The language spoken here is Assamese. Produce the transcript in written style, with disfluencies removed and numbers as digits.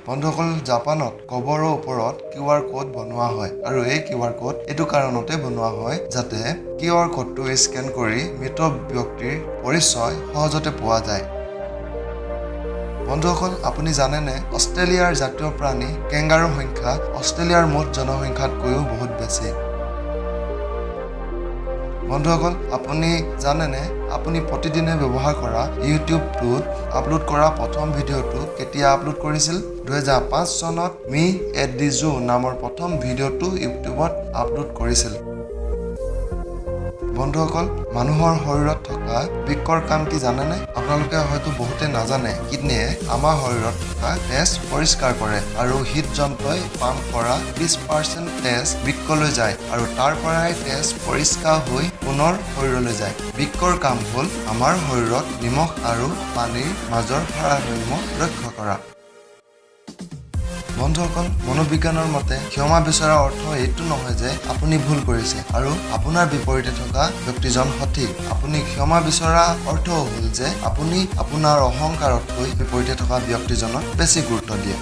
বন্ধুসকল, জাপানত কবৰৰ ওপৰত কিউআৰ ক'ড বনোৱা হয় আৰু এই কিউআৰ ক'ড এইটো কাৰণতে বনোৱা হয় যাতে কিউআৰ ক'ডটো স্কেন কৰি মৃত ব্যক্তিৰ পৰিচয় সহজতে পোৱা যায়। বন্ধুসকল, আপুনি জানেনে অষ্ট্ৰেলিয়াৰ জাতীয় প্ৰাণী কেংগাৰুৰ সংখ্যা অষ্ট্ৰেলিয়াৰ মুঠ জনসংখ্যাতকৈও বহুত বেছি? বন্ধুসকল, আপুনি জানেনে আপুনি প্ৰতিদিনে ব্যৱহাৰ কৰা ইউটিউবটোত আপলোড কৰা প্ৰথম ভিডিঅ'টো কেতিয়া আপলোড কৰিছিল? 2005 চনত মি এট the জু নামৰ প্ৰথম ভিডিঅ'টো ইউটিউবত আপলোড কৰিছিল। বন্ধুসকল, মানুহৰ শৰীৰত থকা বৃক্কৰ কাম কি জানেনে? আপোনালোকে হয়তো বহুতে নাজানে। কিডনীয়ে আমাৰ শৰীৰত থকা তেজ পৰিষ্কাৰ কৰে আৰু হৃদযন্ত্ৰই পাম্প কৰা 20% তেজ বৃক্কলৈ যায় আৰু তাৰ পৰাই তেজ পৰিষ্কাৰ হৈ পুনৰ শৰীৰলৈ যায়। বৃক্কৰ কাম হ'ল আমাৰ শৰীৰত নিমখ আৰু পানীৰ মাজৰ ভাৰসাম্য ৰক্ষা কৰা। বন্ধুসকল, মনোবিজ্ঞানৰ মতে ক্ষমা বিচৰাৰ অৰ্থ এইটো নহয় যে আপুনি ভুল কৰিছে আৰু আপোনাৰ বিপৰীতে থকা ব্যক্তিজন সঠিক। আপুনি ক্ষমা বিচৰা অৰ্থ হ'ল যে আপুনি আপোনাৰ অহংকাৰতকৈ বিপৰীতে থকা ব্যক্তিজনক বেছি গুৰুত্ব দিয়ে।